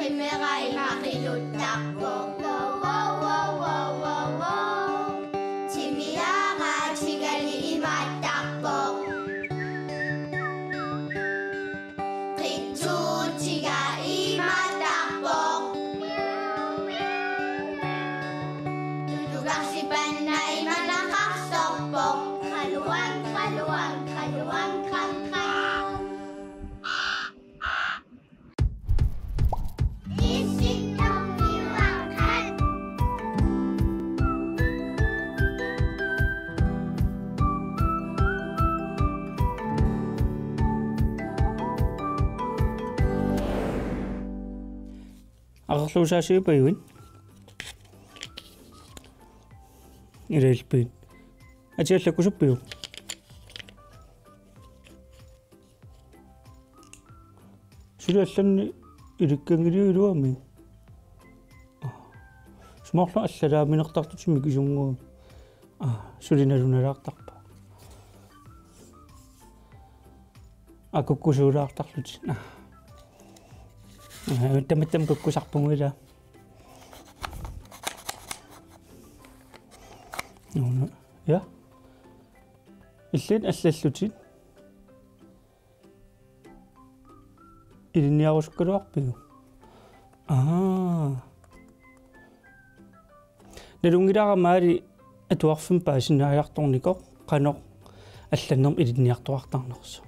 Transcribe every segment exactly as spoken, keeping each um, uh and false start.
Timera imaqiluttarpoq. Wow, wow, wow, wow, wow, wow. Timiara tigani imaattarpoq. Qitsuutiga imaattarpoq. Tulugarsipanna imanaqarsorpoq. Qaluang, qaluang, qaluang, qam, qam. Aqerluusaasiupajuit. Ilailpit. Atiallakkusuppiuk? Suli allanni ilikkangiliuiluamik. Sumaarlu allalaaminertartutimik isunnguamik. Aa, suli nalunalaartarpa. Aa, kukkusuulaartarlutik. Aa. Aa, tamatta kukkusarpugut ilaa. Nuuna. Ja. Illit allallutit. Ilinniarusukkaluarpiuk? Aa. Nalunngilara maali atuarfimmi paasinaariartornikoq qanoq allannermut ilinniartuartarnersoq.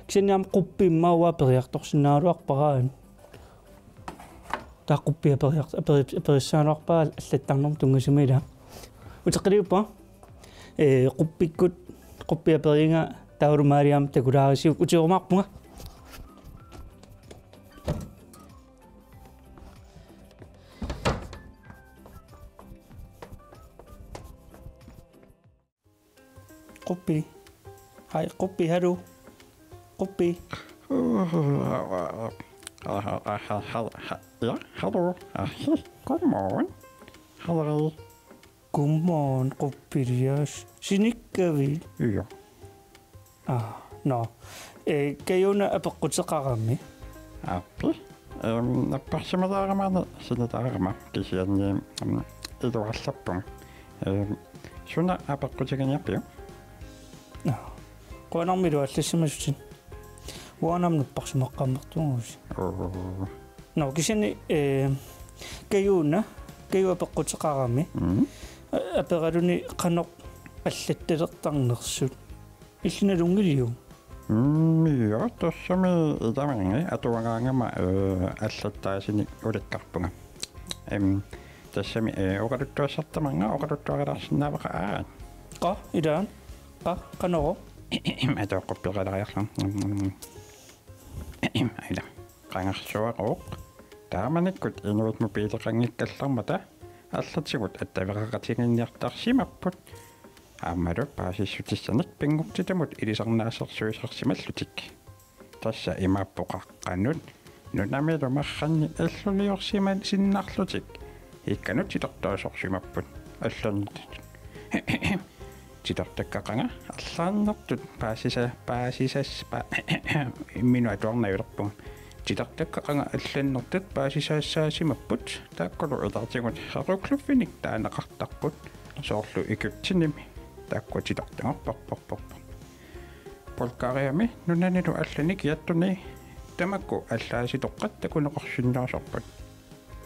Kisianni aamma quppi immaqa uanga periartorsinnaagaluarpara. Taava quppia periar-, peri-, perissagaluarpara allattarnermut tunngasumik ilaa. Uteqqiliuppunga. Ee, quppikkut, quppia perigaa taavalu maali aamma takulaarisiuk, utigorumaarpunga. Quppi. Hej, Quppi, hallo. Quppi. Ja, hallo. Godmorgen. Hallo. Godmorgen, Quppi Elias. Sinikkavit? Ja. Aa, nå. Ee, Kajuna apeqquteqarami. Aappi. Ehm, napparsimalaarama sinitaarama kisianni, ehm, iluarlerpunga. Ehm, suna apeqqutiginiarpiuk? Nå. Qujanarmi iluallassimasutit. Uanga aamma napparsimaqqammertuugusi. Oo. Nå, kisianni, eh, Kajuna, Kaju apeqquteqarami. Mm. A-, aperaluni qanoq allattalertarnersut. Illit nalunngiliuk? Mm, ja, tassami ilaminngi atuagaangama, eh, allattaasunik ulikkarpunga. Em, tassami, eh, oqaluttuassartamanna oqaluttuarilaarsinnaavara aat. Qa, ilaa? Qa, qanoq? Atoqquppeqalaariarlunga. Mm. Aila. Qangarsuarooq. Taamanikkut inuit mobileqanngikkallarmata allatigut attaveqaqatigiinniartarsimapput. Aammalu paasissutissanik pinngortitamut ilisarnaassersuisarsimallutik. Tassa imaappoq qaqqanut nunamilu marrannik illuliorsimanngorsinnarlutik. Ikkanut titartaasorsimapput. Allanut. Titartakkaqanga arlaannertut paasisa-, paasisas-, pa-, imminut atuarnavilerpunga. Titartakkaqanga allannertut paasisaassaasimapput, taakkulu ilaatigut hieroglyphinik taaneqartarput, soorlu Egyptenimi, taakkua titartagarput, porporporpor. Bulgariami nunanilu allani kiattuni tamakku allaasitoqqat takuneqarsinnaasarput.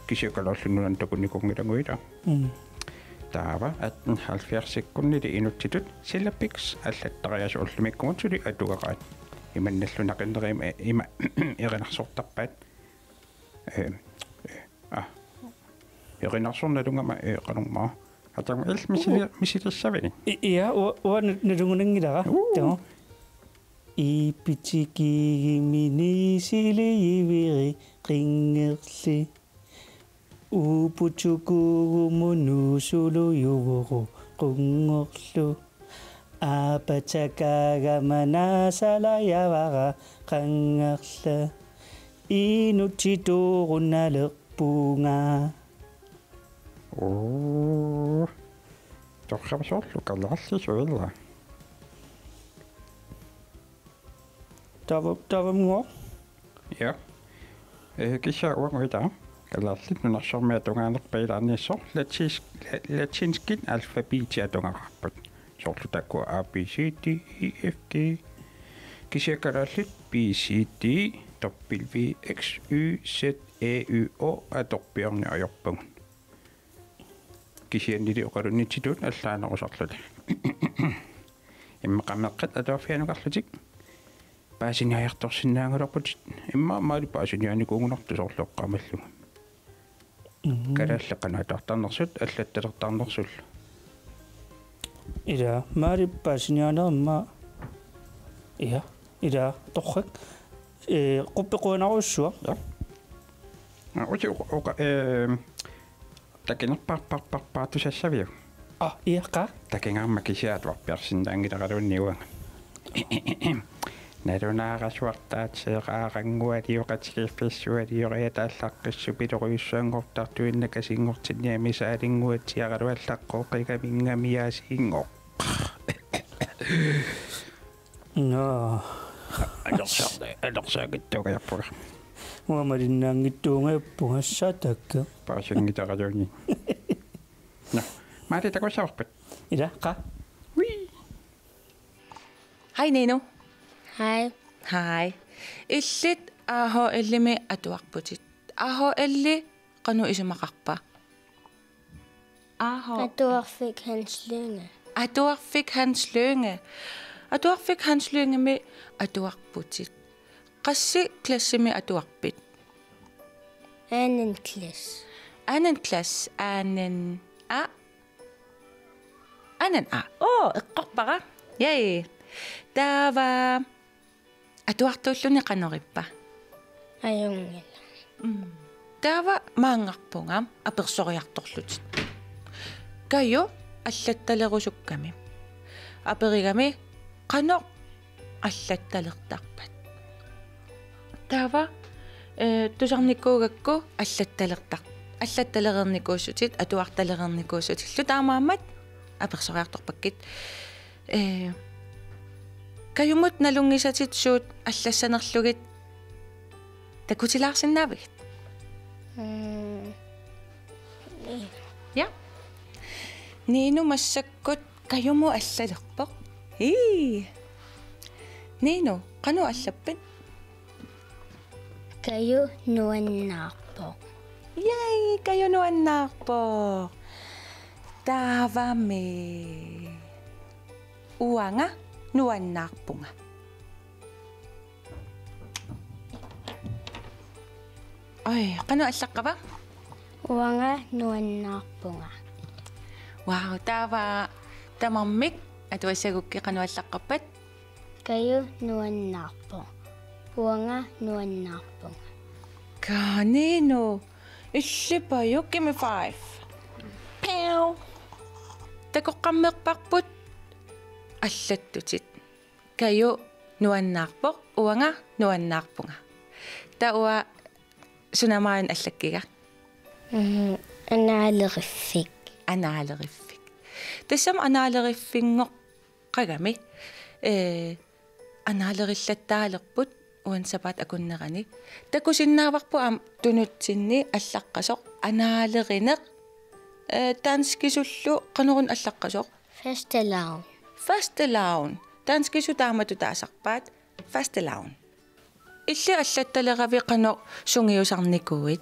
Kisianni Kalaallit Nunaanni takunikuunngilagut ilaa. Mm. Taava atten halvfjerdsikkunni inuttitut Silabix allattariaaseq ullumikkumut suli atugaqaat. Imannalu naqinnerima ima erinarsortarpaat. Eh, eh, ah. Erinarsornalugama, eh, qanormaa. Atagu il misili-, Uu. Misilissavani. I-, ja, u-, uanga nalugunanngilara. Uu. Taava. Ipitikigiminni siliiviri qingerli. Uputukugumu nuusulujuvoru qunngorlu. Aapatakaagama naasalajavara qangarla. Inuttitoorunnalerpunga. Oo. Torrapassuarlu kalaallisuilla. Taava, taava mua. Ja. Eh, kisianni uagut ila kalaallit nunarsuarmi atugaanerput ilaanniissoq latinsk-, la-, latinskit alfabeti atugaqarput. Soorlu taakku A, B, C, D, E, F, G. Kisianni kalaallit B, C, D, W, X, Y, Z, A, Y, O atorpiorneq ajorpagut. Kisiannili oqalunnittutut allaanerusarluta. Immaqa meeqqat atuarfianukarlutik paasiniajartorsinnaagaluarputit. Immaqa maali paasiniaanikuugunartoq soorlu eqqaamallugu. Mhm. Kalaallit qanoq atuartarnersut, allattalertarnersullu. Ila, maali paasiniaaneq immaqa. Ja, ila, torrak. Eh, quppeqquanarujussuaq. Ja. Ah, uti oqa-, oqa-, eh, takinerparparparpartusassaviuk? Ah, ja, qaa. Takinngarma kisiat atuarpiarsinnaanngilaraluunniit uanga. Nalunaarasuartaatsiaqaaqanngualiuqatigiiffiissualiureataallaaqqissupilorujussuanngortartuinnakasinngortinniami saalinnguatsiaraluallaqqooqigaminnga miaasiinngoq. Nå. Alersa-, alersaagittuugajappuga. Uamalinnaanngittuugajappuga satakka. Paasinngitaraluunniit. Nå, maali takussavarput. Ila, qaa. Ui. Hej, Nino. Hej. Hej. Illit A H L-imi atuarputit. A H L-i qanoq isumaqarpa? A H. Atuarfik Hans Lynge. Atuarfik Hans Lynge. Atuarfik Hans Lyngemi atuarputit. Qassi klassimi atuarpit? Anden klasse. Anden klasse, anden A. Anden A. Oo, eqqorpara. Yay. Taava atuartuulluni qanorippa? Ajunngilaq. Mm. Taava maanngarpunga apersoriartorlutit. Kaju allattalerusukkami. Aperigami qanoq allattalertarpat. Taava, eh, tusarnikuugakku allattalertar-, allattalereernikuussutit, atuartalereernikuussutillu taamaammat apersoriartorpakkit. Eh, Kajumut nalunngisatit suut allassanerlugit takutilaarsinnaavigit? Mm. Ja. Nino massakkut Kajumut allalerpoq. Ii. Nino, qanoq allappit? Kaju nuannaarpoq. Yay, Kaju nuannaarpoq. Taavami. Uanga nuannaarpunga. Oj, qanoq allaqqava? Uanga nuannaarpunga. Wow, taava tamarmik atuassagukkit qanoq allaqqappat? Kaju nuannaarpoq. Uanga nuannaarpunga. Kaanino, illipajuk, give me five. Pew. Takoqqammerparput allattutit. Kaju nuannaarpoq, uanga nuannaarpunga. Taava sunamaana allakkiga? Mm, anaaleriffik. Anaaleriffik. Tassami anaaleriffinngoqqagami. Eh, anaalerillattaalerput uani sapaatip akunnerani. Takusinnaavarput aamma tunutsinni allaqqasoq anaalerineq. Eh, danskisullu qanoruna allaqqasoq? Fastelavn. Fastelavn. Danskisut taamatut taasarpaat. Fastelavn. Illit allattaleravit qanoq sungiusarnikuuit?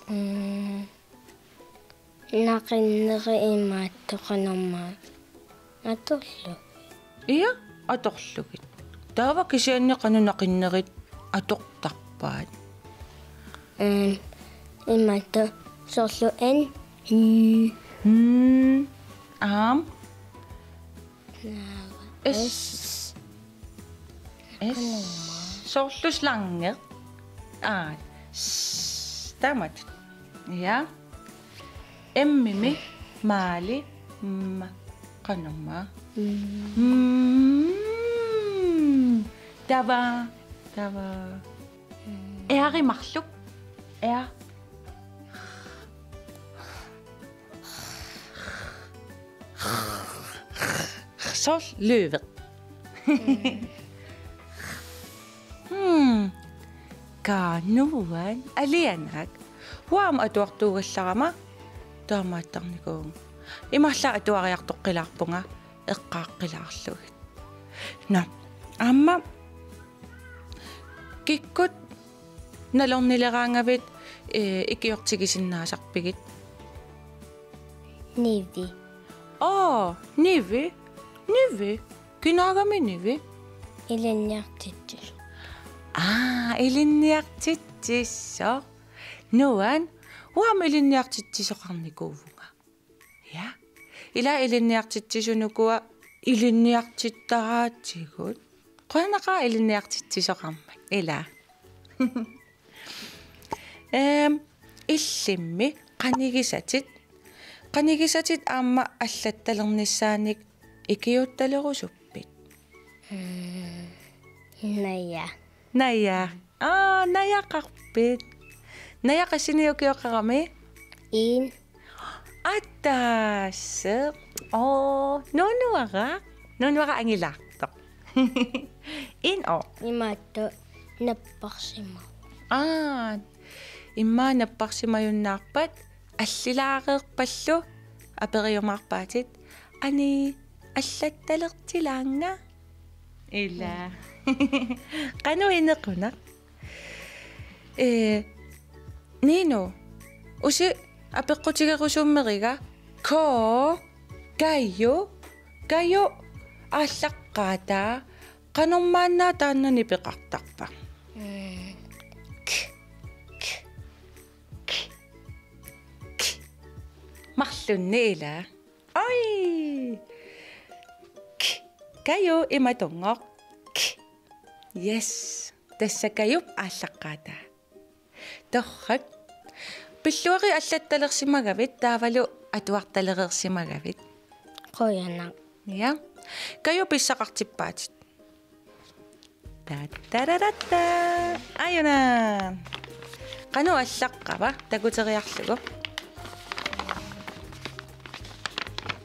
Mm. Naqinnerit imaattoq qanormaa atorlugit. Ja, atorlugit. Taava kisianni qanoq naqinnerit atortarpaat? Mm. Imaattoq soorlu N. Mm. Mm. Aamma. Naava. S. S. Soorlu slange. Aa. S. Taamatut. Ja. M-imi maali. M. Qanormaa. Mm. Mm. Taava. Taava. Mm. Earimarluk. Ear. Soorlu løve. Mm. Hmm. Kaa nuan alianak. Uanga atuartuugallarama taamaattarnikuuvunga. Imaallaat atuariartoqqilaarpunga eqqaaqqilaarlugit. Nå, aamma kikkut nalornileraangavit, eh, ikiortigisinnaasarpigit? Nivi. Aa, Nivi. Nivi. Kinaagami Nivi? Ilinniartitsisoq. Aa, ilinniartitsisoq. Nuan, uanga ilinniartitsisoqarnikuuvunga. Ja. Ila ilinniartitsisunukua ilinniartittaraatigut. Qujanaqaaq ilinniartitsisoqarmat. Ila. Ehm, illimmi qanigisatit. Qanigisatit aamma allattalernissaannik ikiuuttalerusuppit? Mm, Naja. Naja. Aa, Najaqarpit. Naja qassinik ukioqarami? En. Ataaseq. Oo, nunuara. Nunuara angilaartoq. En oo. Imaattoq napparsimavoq. Aa, immaqa napparsimajunnaarpat allilaareerpallu aperiumaarpaatit: Anii, allattalertilaannga? Ila. Qanoq inequnaq. Ee, Nino, usi apeqqutigerusummeriga. Ko, Kaju, Kaju aallaqqaataa, qanormaanna taanna nipeqartarpa? Mm. K, k, k, k. Marlunnik ila. Oj! K, Kaju imatunngooq. K. Yes. Tassa Kajup aallaqqaataa. Torrak. Pilluarit allattalersimagavit taavalu atuartalereersimagavit? Qujanaq. Ja. Kaju pissaqartippaatit. Tattararatta. Ajuna. Qanoq allaqqava takuteriarlugu?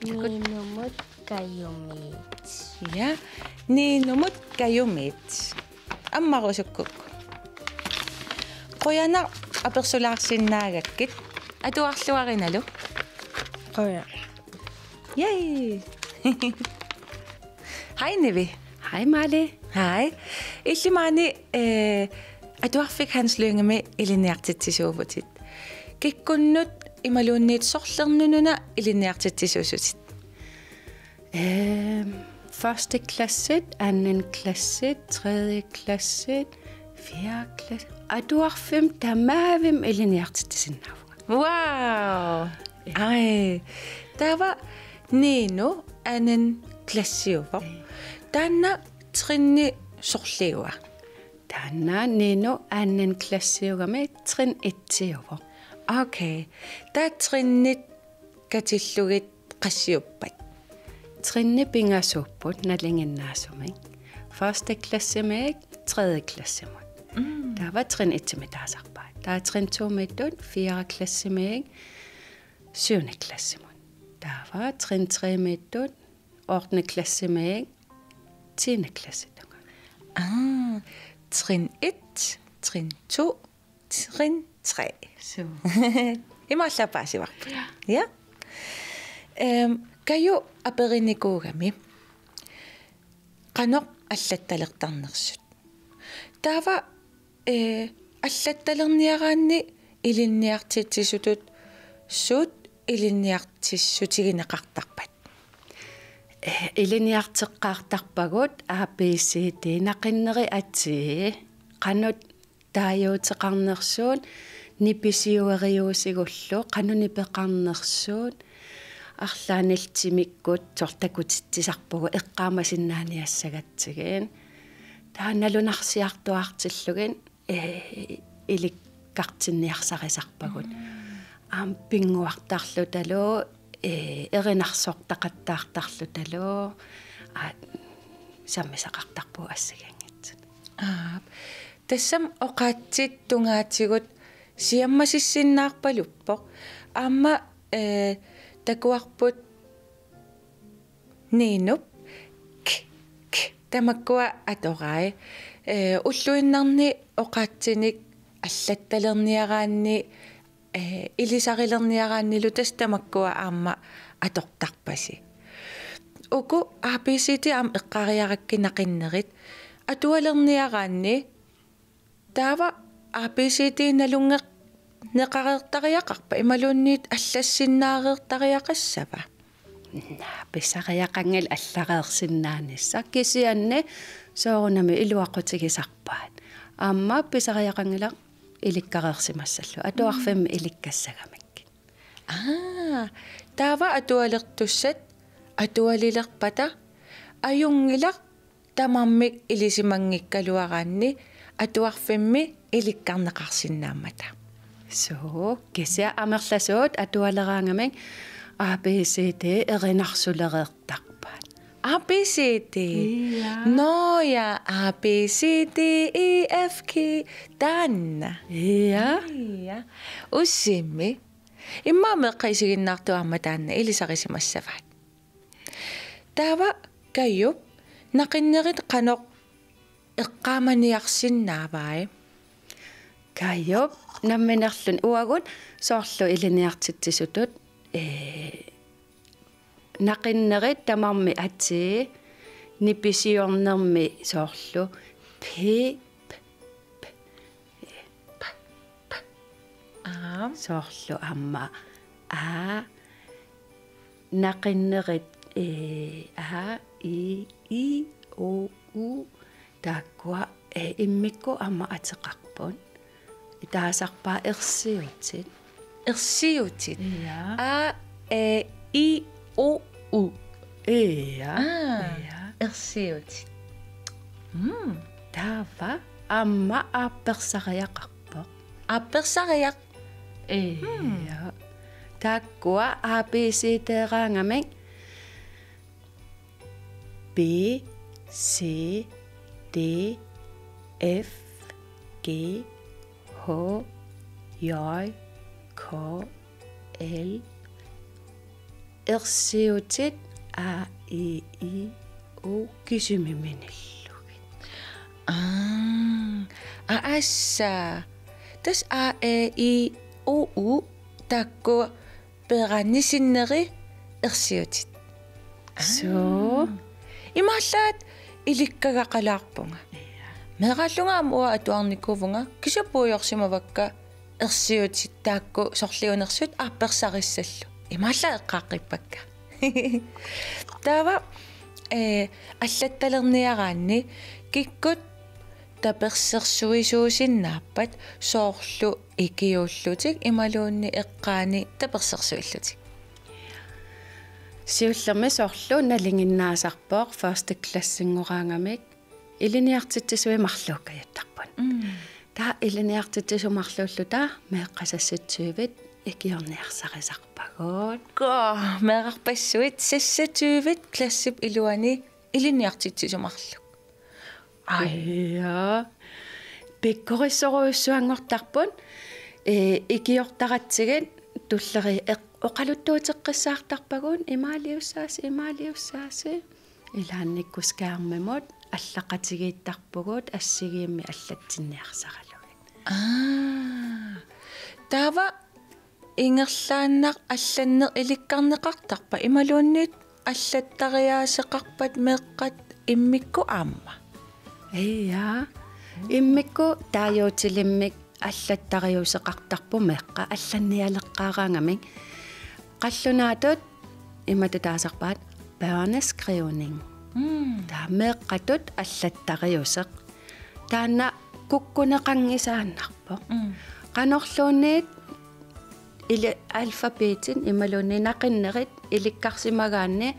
Ninumut Kajumiit. Ja. Ninumut Kajumiit. Ammarusukkukku. Qujanaq apersulaarsinnaagakkit. Atuarluarinalu. Qujanaq. Yay. Hej Nivi. Hej Mali. Hej. Illit maani, eh, Atuarfik Hans Lyngemi ilinniartitsisuuvutit. Kikkunnut imaluunniit sorlernut una ilinniartitsisuusutit? Øhm, første klasset, anden klasset, tredje klasset, fjerde klasset. Atuarfimmi tamaavimmik ilinniartitsisinnaavunga. Wow! Ej, taava Nino anden klassiuvoq. Taanna trinni sorliua? Taanna Nino anden klassiugami trin etiuvoq. Okay. Taava trinnit katillugit qassiuppat? Trinni pingasuupput nalinginnaasumik. Første klassimiit tredje klassimut. Mm. Taava trin etimi taasarpaat. Taava trin tomiittut fjerde klassimiit syvende klassimut. Taava trin tremiittut ottende klassimiit tiende klassi tungaanut. Ah, trin et, trin to, trin tre. Suu. Imaallaat paasivarput. Ja. Ja. Øhm, Kaju aperinikuugami qanoq allattalertarnersut. Taava, eh, allattalerniaraanni ilinniartitsisutut suut ilinniartitsissutigineqartarpat? Eh, ilinniarteqqaartarpagut A B C D, naqinneri atii, qanoq taaguuteqarnersuut, nipisiueriuusigullu, qanoq nipeqarnersuut, arlaannillu timikkut soorlu takutitsisarpugut eqqaamasinnaaniassagatsigit. Taava nalunarsiartuaartillugit, eh, ilikkartinniarsarisarpagut. Mm. Aamma pinnguartarlutalu, eh, erinarsortaqattaartarlutalu, aa, sammisaqartarpugut assigiinngitsut. Aap. Tassami oqaatsit tungaatigut siammasissinnaarpaluppoq. Aamma, eh, takuarput Ninop k, k, tamakkua atorai. Eh, ulluinnarni oqaatsinik allattalerniaraanni, eh, ilisarilerniaraannilu tassa tamakkua aamma atortarpasi. Uku A B C D aamma eqqaariarakkit naqinnerit atualerniaraanni taava A B C D nalunngeqareertariaqarpa imaluunniit allassinnaareertariaqassava? Naa, pisariaqanngilaq allareersinnaanissaq kisianni soorunami iluaqutigisarpaat. Aamma pisariaqanngilaq ilikkareersimassallugu. Atuarfimmi ilikkassagamik. Aa, taava atualertussat atualilerpata ajunngilaq tamarmik ilisimanngikkaluaraanni atuarfimmi ilikkarneqarsinnaammata. Suu, kisianni amerlasuut atualeraangamik A B C D erinarsulereertarpaat. A B C D. Ia. Nå ja, A B C D E F G. Taanna. Ia. Ia. Ussimi. Immaqa meeqqat isiginnaartut aamma taanna ilisarisimassavaat. Taava Kajup naqinnerit qanoq eqqaamaniarsinnaavai? Kajup namminerluni uagut soorlu ilinniartitsisutut, ee, naqinnerit tamarmik atii nipisiornermi soorlu pi, p, p, p, p. Aap. Soorlu aamma a naqinnerit, ee, a, i, i, o, u. Taakkua, ee, immikkut aamma ateqarput. Taasarpaat ersiutit. Ersiutit. Ia. A, e, i, o, u. Ia. Aa, ia. Ersiutit. Mm. Taava aamma aappersariaqarpoq. Aappersariaq. Ia. Hmm. Taakkua A B C D-raangamik B, C, D, F, G, H, J, K, L, ersiutit A, E, I, O kisimi minillugit. Aa, aassa. Tassa A, E, I, O, U taakku peeraanni sinneri ersiutit. Suu. Aa. Imaallaat ilikkagaqalaarpunga. Ia. Meeraallunga aamma uanga atuarnikuuvunga, kisianni puigorsimavakka ersiutit taakku sorliunersiut aappersarissallu. Imaallaat eqqaaqqippakka. Taava, ee, allattalerniaraanni kikkut tapersersuisuusinnaappat soorlu ikiuullutik imaluunniit eqqaani tapersersuillutik? Siullermik soorlu nalinginnaasarpoq første klassinngoraangamik ilinniartitsisui marluukkajuttarput. Mm. Taava ilinniartitsisut marluulluta meeqqat seksogtyvit ikiorniarsarisarpagut. Qaa, meerarpassuit seksogtyvit klassip iluani ilinniartitsisut marluk. Ai. Ia. Pikkorissorujussuanngortarput, ee, ikiortaratsigit tulleri eq-, oqaluttuuteqqissaartarpagut, imaaliussaasi, imaaliussaasi. Ilaannikkut skærmimut allaqatigiittarpugut assigiimmik allatsinniarsaralugit. Aa. Taava ingerlaannaq allanneq ilikkarneqartarpa imaluunniit allattariaaseqarpat meeqqat immikkut aamma? Ia. Immikkut taaguutilimmik allattariaaseqartarput meeqqat allannialeqqaaraangamik. Qallunaatut imatut taasarpaat børneskrivning. Mm. Taava meeqqatut allattariaaseq. Taanna kukkuneqanngisaannarpoq. Mm. Qanorluunniit ili-, alfabetit imaluunniit naqinnerit ilikkarsimagaanni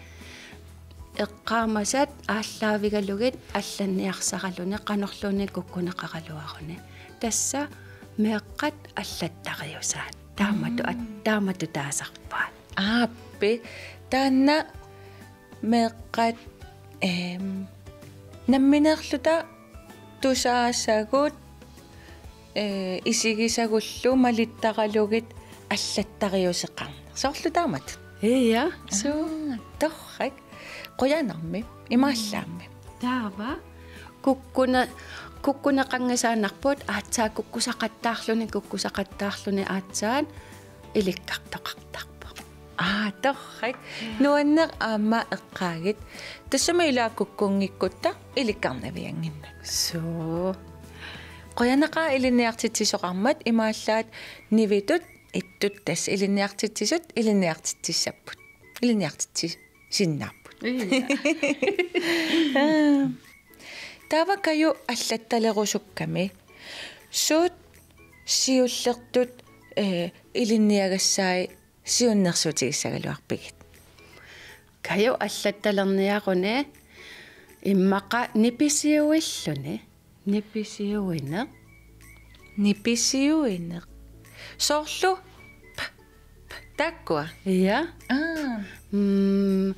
eqqaamasat aallaavigalugit allanniarsaraluni qanorluunniit kukkuneqaraluaruni. Tassa meeqqat allattariaasaat. Taamatut at-, mm, taamatut taasarpaat. Aappi, taanna meeqqat, ehm, nammineerluta tusaasagut, eh, isigisagullu malittaralugit allattariaaseqarneq. Soorlu taamatut. Ia, suu. Aa, torrak. Qujanarmi, imaallaammi. Taava, kukkune-, kukkuneqanngisaannarput, aatsaat kukkusaqattaarluni, kukkusaqattaarluni aatsaat ilikkartoqartarpoq. Aa, torrak. Nuanneq aamma eqqaagit. Tassami ilaa kukkunngikkutta ilikkarnaviannginnakkit. Suu. Qujanaqaaq ilinniartitsisoqarmat, imaallaat nivitut ittut tassa ilinniartitsisut ilinniartitsissapput. Ilinniartitsissinnaapput. Ija. Taava Kaju allattalerusukkami. Suut siullertut, eh, ilinniagassai siunnersuutigissagaluarpigit? Kaju allattalerniaruni immaqa nipisiuilluni. Nipisiuineq. Nipisiuineq. Soorlu p-, p-, taakkua. Ija. Aa. Mm,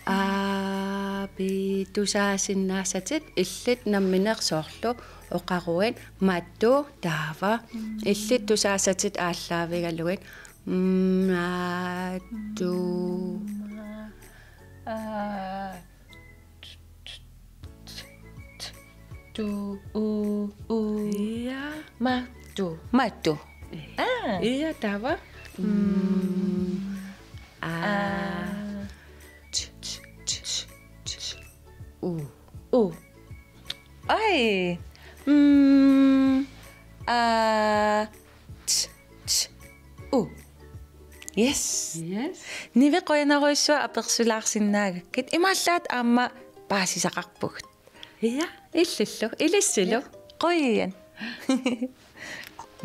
aa, pi-, tusaasinnaassatit illit nammineq soorlu oqaruit matu taava. Mm. Illit tusaassatit aallaavigalugit. Mm, aa, tu. Mm, aa. Tu, u, u. Ija. Matu. Matu. Aa. Ija, taava. Mm. A. A. Ch, ch, ch, ch, ch. U. U. Ai. Mm. A. Ch, ch, u. Yes. Yes. Nivi, qujanarujussuaq apersulaarsinnaagakkit. Imaallaat aamma paasisaqarpugut. Ija, illillu, ilissilu. Ja. Qujan.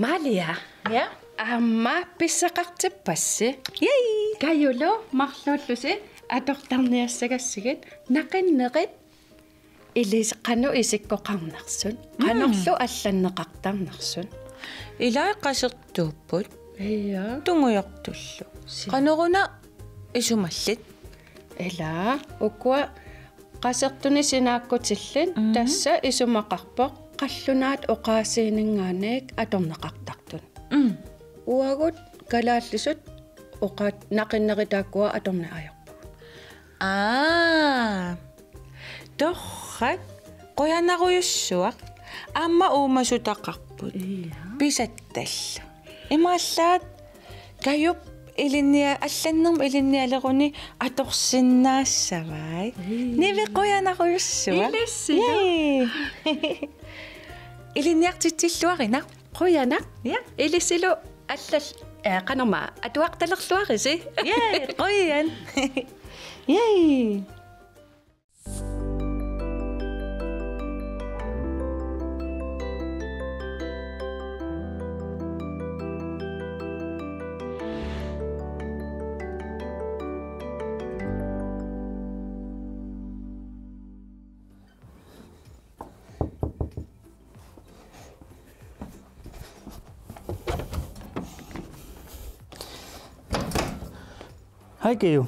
Malia. Ja. Aamma pissaqartippassi. Yay. Kajulu marluullusi atortarniassagassigit naqinnerit ilis-, qanoq isikkoqarnersut. Mm. Qanorlu allanneqartarnersut. Ilai qasertuupput. Ija. Tungujortullu. Si. Qanoruna isumallit? Ila, ukua qasertunik sinaakkutillit, mhm, tassa isumaqarpoq qallunaat oqaasiininngaanniit atorneqartartut. Mm. Uagut kalaallisut oqaat naqinnerit taakkua atorneq ajorpugut. Aa. Torrak, qujanarujussuaq. Aamma uumasutaqarput. Ija. Pisattallu. Imaallaat Kajup ilinnia-, allannermut ilinnialeruni atorsinnaassavai. Ija. Nivi, qujanarujussuaq. Ilissilu. Yay. Ilinniartitsilluarina. Qujanaq. Ja. Ilissilu allal-, eh, qanormaa atuartalerluarisi. Yay, qujan. Yay. Hej, Kaju.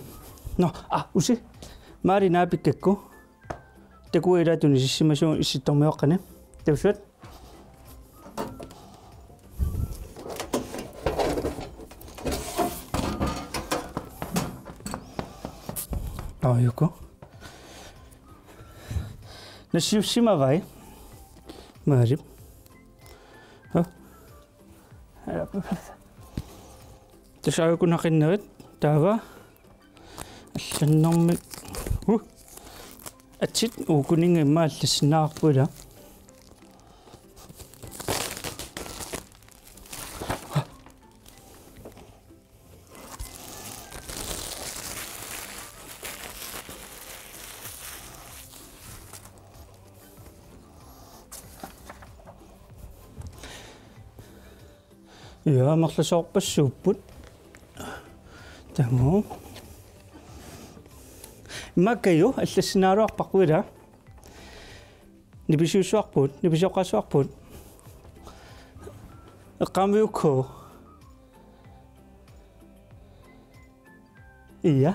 Nå, ah, usi. Maali naapikkakku. Takuat ilaat tunisissimasuugut Issittormioqqani. Tavassuat. Aajuku. Nassiussimavai. Maalip. Ha? Tassa aajuku naqinnerit taava allannermik. Uh. Atsit uukuninnga immaqa allassinnaavarput ila. Ja, amerlasoorpassuupput. Tamu. Immaqa Kaju, allassinnaaruarpakku ila. Nipisiussuarput, nipisioqqaassuarput. Eqqaamiukku. Ija,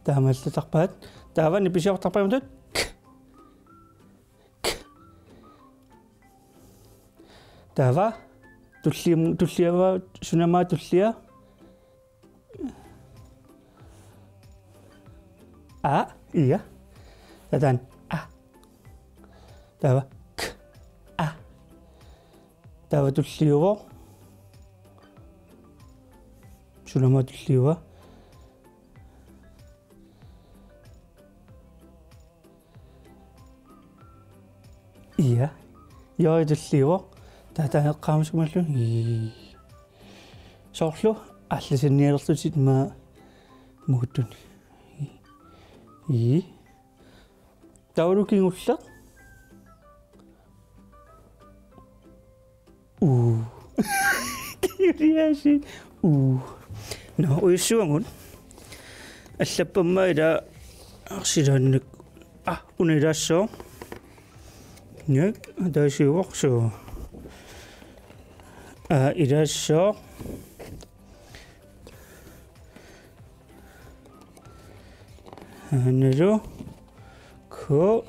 taamaallatarpaat. Taava nipisiortarpaat. K. K. Taava tulliam-, tulliava, sunama tullia. A, ija. Tatan. A. Taava. K. A. Taava tulliuvoq. Sunama tulliua. Ia. Joi tulliuvoq. Taava taanna eqqaamasumalluni. Ii. Soorlu aallasinnialerlutit maa muutuni. Ii. Taavalu kingulleq. Uu. Kingulliaasiit. Uu. Nå, ujussuagut. Allappamma ila arsilaannik. Ah, una ilaassooq. Nak, ataasiuvoq suu. Aa, ilaassooq. Aanalu. Ko.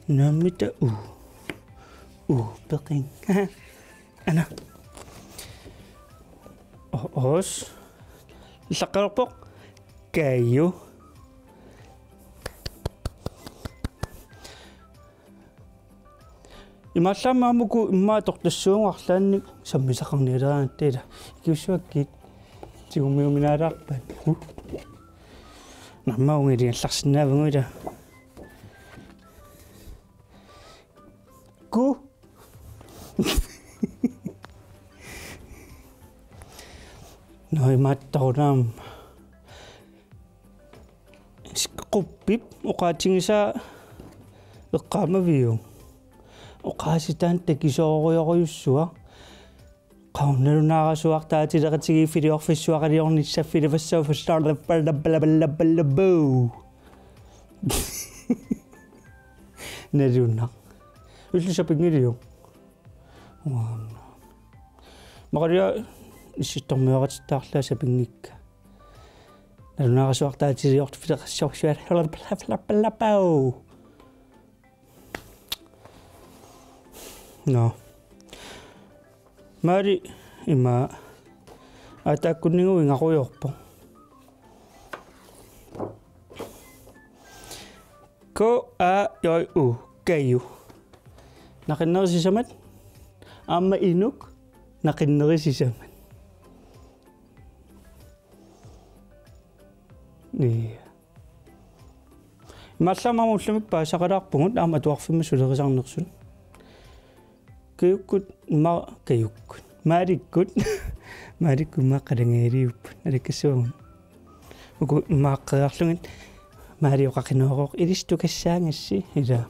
Naamita u. U, peqing. Ana. O-, os. Llaqqalerpoq. Kaju. Imaallaammi aamma uku immaqa atortassuugut arlaannik sammisaqarnialeraangatta ila. Ikiussuakkit. Tigummiuminaalaarpat. Huh. Naamma ungiliallarsinnaavugut ila. Ku. Nå, imaattorunaam. Quppip oqaatigisaa eqqaamaviuk? Oqaasitaanut takisoorujorujussuaq. Qaunalunaarasuartaatileqatigiiffiliorfissuaqaliornissaffilefassauffissaarlappalappalappalappalappau. Nalunaq. Ullut sapinngilaat. Uanga. Maqalia issittormioratittaarlaa sapinngikka. Nalunaarasuartaatiliorfissuaqaliornissaffilefassauffissaarlappalappalappalappau. Nå. Maali ima ataakkunnigu ingarujoorpoq. K A J U, kaju. Naqinneri sisamat. Aamma inuk naqinneri sisamat. Nii. Imaallaammi ullumi paasisaqalaarpugut aamma atuarfimmi sulerisarnersut. Kajukkut, ma-, kajukkut. Maalikkut. Maalikkut immaqa qalangaliupput. Alikkassuagut. Uku immaqa qeqarlugit. Maali oqaqineroq ilissi tukassaagassi. Ila.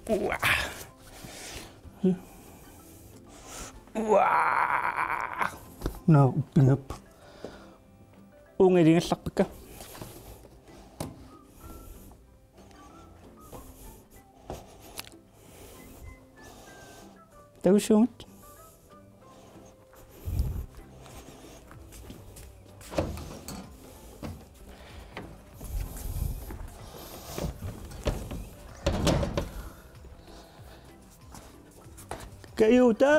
Uaa. Uaa. Nå, uppingap. Ungiligallarpakka. Takussaagut. Kajuta!